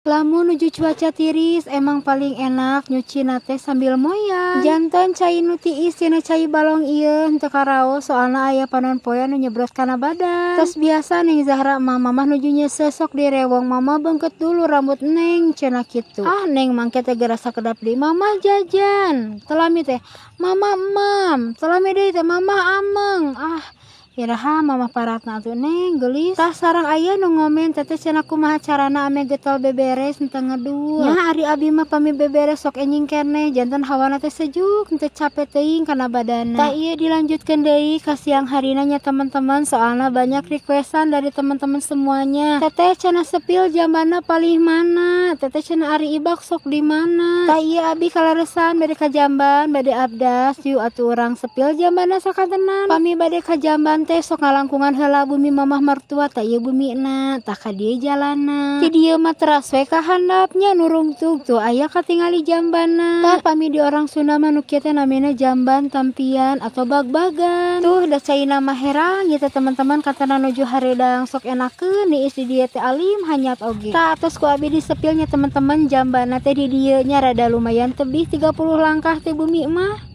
Lamun nuju cuaca tiris, emang paling enak nyucina teh sambil moyan. Janten cai nu tiis tina cai balong ieu henteu karaos, soalna aya panon poe nu nyebros kana badan. Tos biasa Neng Zahra mah, Mamah nuju nyeuseuh sok direwong, "Mama, beungkeut dulu rambut Neng," cenah kitu. Ah, Neng mangke teh geura sakedap deui, "Mama jajan." Teu lami teh, "Mama emam." Teu lami deui teh, "Mama ameng." Ah, iraha Mama paratna atuh, Neng geulis. Tah, sareng aya nu ngomen, "Teteh," cenah, "kumaha carana ame getol beberes henteu ngedul?" Nya, ari abi mah pami beberes sok enjing keneh, janten hawana teh sejuk, henteu capek teuing kana badanna. Tah, ieu dilanjutkeun deui ka siang harina nya, teman-teman, soalna banyak requestan dari teman-teman semuanya. "Teteh," cenah, "spill jambanna palih mana? Teteh," cenah, "ari ibak sok di mana?" Tah, ieu abi kaleresan bade ka jamban, bade abdas. Yuk atuh urang spill jambanna sakantenan. Pami bade ka jamban teh sok ngalangkungan heula bumi mamah mertua. Tah, ieu bumina. Tah, ka dieu jalanna. Ti dieu mah teras we ka handap nya, nurungtug tuh aya katingali jambanna. Tah, pami di orang Sunda mah nu kieu teh namina jamban tampian atau bagbagan. Tuh, da caina mah herang ieu teh, teman-teman, katana nuju hareudang, sok enakeun niis di dieu teh, alim hanyat oge. Tah, atos ku abi disepil nya, teman-teman, jambanna teh di dieu nya, rada lumayan tebih 30 langkah ti bumi mah.